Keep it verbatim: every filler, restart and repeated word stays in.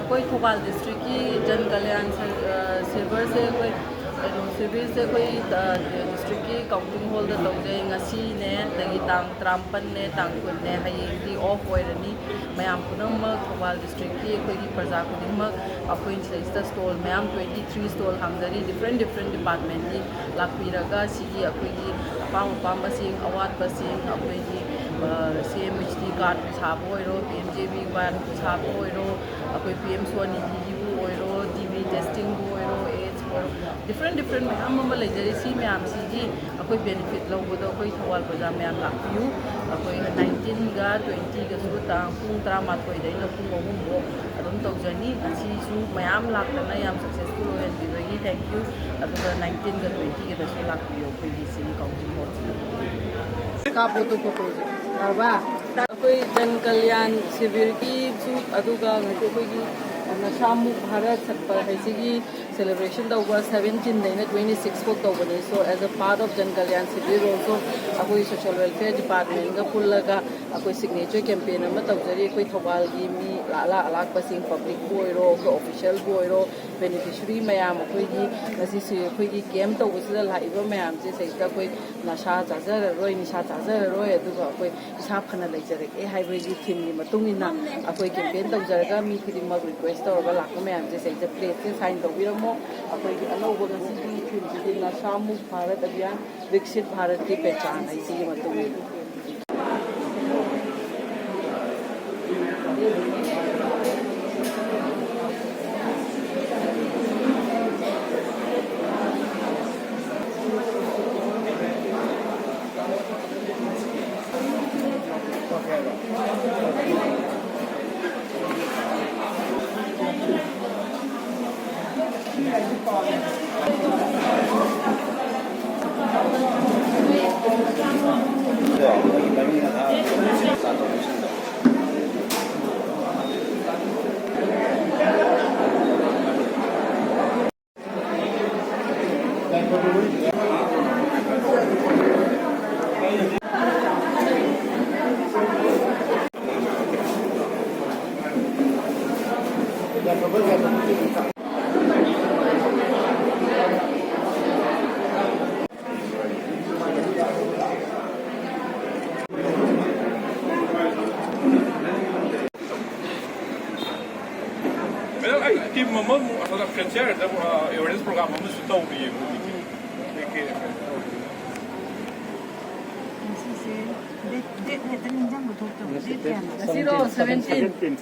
ꯑꯩꯈꯣꯏ ꯊꯧꯕꯥꯜ ꯗꯤꯁꯇ꯭ꯔꯤꯛꯀꯤ ꯖꯟ ꯀꯂꯌꯥꯟ ꯁ-, ꯑ, ꯁꯤꯜꯚꯔꯁꯦ ꯑꯩꯈꯣꯏ, ꯀꯩꯅꯣ, ꯁꯤꯜꯚꯔꯁꯦ ꯑꯩꯈꯣꯏ, ꯑ, ꯗꯤꯁꯇ꯭ꯔꯤꯛꯀꯤ ꯀꯥꯎꯟꯇꯤꯡ ꯍꯣꯜꯗ ꯇꯧꯖꯩ꯫ ꯉꯁꯤꯅꯦ, ꯑꯗꯒꯤ ꯇꯥꯡ ꯇꯔꯥꯃꯥꯄꯟꯅꯦ, ꯇꯥꯡ ꯀꯨꯟꯅꯦ, ꯍꯌꯦꯡꯗꯤ ꯑꯣꯐ ꯑꯣꯏꯔꯅꯤ꯫ ꯃꯌꯥꯝ ꯄꯨꯝꯅꯃꯛ ꯊꯧꯕꯥꯜ ꯗꯤꯁꯇ꯭ꯔꯤꯛꯀꯤ ꯑꯩꯈꯣꯏꯒꯤ ꯄ꯭ꯔꯖꯥ ꯈꯨꯗꯤꯡꯃꯛ ꯑꯩꯈꯣꯏ ꯁꯤꯗꯩꯁꯤꯗ ꯁ꯭ꯇꯣꯜ ꯃꯌꯥꯝ twenty three ꯁ꯭ꯇꯣꯜ ꯍꯥꯡꯖꯔꯤ, ꯗꯤꯐ꯭ꯔꯦꯟ ꯗꯤꯐ꯭ꯔꯦꯟ ꯗꯤꯄꯥꯔꯠꯃꯦꯟꯒꯤ ꯂꯥꯛꯄꯤꯔꯒ ꯁꯤꯒꯤ ꯑꯩꯈꯣꯏꯒꯤ ꯑꯄꯥꯝ ꯑꯄꯥꯝꯕꯁꯤꯡ, ꯑꯋꯥꯠꯄꯁꯤꯡ, ꯑꯩꯈꯣꯏꯒꯤ, ꯑ, ꯁꯤ ꯑꯦꯝ ꯑꯩꯆ ꯗꯤ ꯀꯥꯔꯠꯄꯨ ꯁꯥꯕ ꯑꯣꯏꯔꯣ, ꯄꯤ ꯑꯦꯝ ꯖꯦ ꯕꯤ ꯋꯥꯏꯕꯨ ꯁꯥꯕ ꯑꯣꯏꯔꯣ, ꯑꯩꯈꯣꯏ ꯄꯤ ꯑꯦꯝ ꯁ꯭ꯋꯥꯅꯤꯙꯤꯒꯤꯕꯨ ꯑꯣꯏꯔꯣ, ꯇꯤ ꯕꯤ ꯇꯦꯁꯇꯤꯡꯕꯨ ꯑꯣꯏꯔꯣ, ꯑꯦꯗꯁ ꯑꯣꯏꯔꯣ, ꯗꯤꯐ꯭ꯔꯦꯟ ꯗꯤꯐ꯭ꯔꯦꯟ ꯃꯌꯥꯝ ꯑꯃ ꯂꯩꯖꯔꯤ꯫ ꯁꯤ ꯃꯌꯥꯝꯁꯤꯒꯤ ꯑꯩꯈꯣꯏ ꯕꯦꯅꯤꯐꯤꯠ ꯂꯧꯕꯗꯣ ꯑꯩꯈꯣꯏ ꯊꯧꯕꯥꯜ ꯕꯖꯥꯔ ꯃꯌꯥꯝ ꯂꯥꯛꯄꯤꯌꯨ꯫ ꯑꯩꯈꯣꯏ ꯅꯥꯏꯟꯇꯤꯟꯒ ꯇ꯭ꯋꯦꯟꯇꯤꯒꯁꯨ ꯇꯥꯡ ꯄꯨꯡ ꯇꯔꯥꯃꯥꯊꯣꯏꯗꯩꯅ ꯄꯨꯡ ꯑꯍꯨꯝ ꯐꯥꯎ ꯑꯗꯨꯝ ꯇꯧꯖꯅꯤ꯫ ꯉꯁꯤꯁꯨ ꯃꯌꯥꯝ ꯂꯥꯛꯇꯅ ꯌꯥꯝ ꯁꯛꯁꯦꯁꯐꯨꯜ ꯑꯣꯏꯍꯟꯕꯤꯕꯒꯤ thank you꯫ ꯑꯗꯨꯒ ꯅꯥꯏꯟꯇꯤꯟꯒ ꯇ꯭ꯋꯦꯟꯇꯤꯒꯗꯁꯨ ꯂꯥꯛꯄꯤꯌꯨ ꯑꯩꯈꯣꯏꯒꯤ ꯁꯤꯒꯤ ꯀꯥꯎꯟꯇꯤꯡ ꯍꯣꯜꯁꯤꯗ꯫ ꯀꯥꯞꯄꯣ ꯇꯨ ꯐꯣꯇꯣꯁꯦ꯫ ꯌꯥꯔꯕ? ꯑꯩꯈꯣꯏ ꯖꯟ ꯀꯜꯌꯥꯟ ꯁꯤꯕꯤꯔꯒꯤꯁꯨ, ꯑꯗꯨꯒ ꯉꯁꯤ ꯑꯩꯈꯣꯏꯒꯤ ꯅꯁꯥꯃꯨꯛ ꯚꯥꯔꯠ ꯁꯠꯄ ꯍꯥꯏꯁꯤꯒꯤ ꯁꯦꯂꯦꯕ꯭ꯔꯦꯁꯟ ꯇꯧꯕ seventeenꯗꯩꯅ twenty six ꯐꯥꯎ ꯇꯧꯕꯅꯤ꯫ So, as a part of Jan Kalyan Shivir also ꯑꯩꯈꯣꯏ ꯁꯣꯁꯤꯌꯦꯜ ꯋꯦꯜꯐꯤꯌꯔ ꯗꯤꯄꯥꯔꯠꯃꯦꯟꯒ ꯄꯨꯜꯂꯒ ꯑꯩꯈꯣꯏ ꯁꯤꯒꯅꯦꯆꯔ ꯀꯦꯝꯄꯦꯟ ꯑꯃ ꯇꯧꯖꯔꯤ꯫ ꯑꯩꯈꯣꯏ ꯊꯧꯕꯥꯜꯒꯤ ꯃꯤ ꯑꯂꯥꯛ ꯑꯂꯥꯛꯄꯁꯤꯡ, ꯄꯕ꯭ꯂꯤꯛꯄꯨ ꯑꯣꯏꯔꯣ, ꯑꯩꯈꯣꯏ ꯑꯣꯐꯤꯁꯤꯌꯦꯜꯕꯨ ꯑꯣꯏꯔꯣ, ꯕꯦꯅꯤꯐꯤꯁꯔꯤ ꯃꯌꯥꯝ ꯑꯩꯈꯣꯏꯒꯤ ꯉꯁꯤꯁꯤ ꯑꯩꯈꯣꯏꯒꯤ ꯀꯦꯝ ꯇꯧꯕꯁꯤꯗ ꯂꯥꯛꯏꯕ ꯃꯌꯥꯝꯁꯦ ꯁꯤꯗꯩꯁꯤꯗ ꯑꯩꯈꯣꯏ ꯅꯁꯥ ꯆꯥꯖꯔꯔꯣꯏ, ꯅꯤꯁꯥ ꯆꯥꯖꯔꯔꯣꯏ, ꯑꯗꯨꯒ ꯑꯩꯈꯣꯏ ꯏꯁꯥ ꯐꯅ ꯂꯩꯖꯔꯒꯦ ꯍꯥꯏꯕꯒꯤ ꯊꯤꯝꯒꯤ ꯃꯇꯨꯡ ꯏꯟꯅ ꯑꯩꯈꯣꯏ ꯀꯦꯝꯄꯦꯟ ꯇꯧꯖꯔꯒ ꯃꯤ ꯈꯨꯗꯤꯡꯃꯛ ꯔꯤꯀ꯭ꯋꯦꯁ ꯇꯧꯔꯒ ꯂꯥꯛꯄ ꯃꯌꯥꯝꯁꯦ ꯁꯤꯗꯩꯗ ꯄ꯭ꯂꯦꯠꯁꯦ ꯁꯥꯏꯟ ꯇꯧꯕꯤꯔꯝꯃꯣ꯫ ꯑꯩꯈꯣꯏꯒꯤ ꯑꯅꯧꯕ ꯉꯁꯤꯒꯤ ꯊꯤꯝꯁꯤꯗꯤ ꯅꯁꯥ ꯃꯨꯛ ꯚꯥꯔꯠ ꯑꯚꯤꯌꯥꯟ, ꯕꯤꯛꯁꯤꯠ ꯚꯥꯔꯠꯀꯤ ꯄꯦꯆꯥꯟ ꯍꯥꯏꯁꯤꯒꯤ ꯃꯇꯨꯡ ꯏꯟꯅ꯫ ꯃꯦꯗꯥꯝ, ꯑꯩ ꯇꯤꯝ ꯑꯃꯃꯨꯛ ꯑꯁꯣꯝꯗ ꯀꯦꯟꯁꯔꯗ, ꯑ, ꯑꯦꯋꯦꯔꯅꯦꯁ ꯄ꯭ꯔꯣꯒ꯭ꯔꯥꯝ ꯑꯃꯁꯨ ꯇꯧꯔꯤꯌꯦ ꯍꯧꯖꯤꯛꯀꯤ꯫ ꯀꯩ ꯀꯩ ꯑꯦꯋꯦꯔꯅꯦꯁ ꯇꯧꯔꯤ? ꯉꯁꯤꯁꯦ ꯗꯦꯠ, ꯗꯦꯠ ꯍꯦꯛꯇ ꯅꯤꯡꯁꯤꯡꯕ ꯊꯣꯛꯇꯕ꯫ ꯗꯦꯠ ꯀꯌꯥꯅꯣ? ꯉꯁꯤꯔꯣ? ꯁꯚꯦꯟꯇꯤꯟ꯫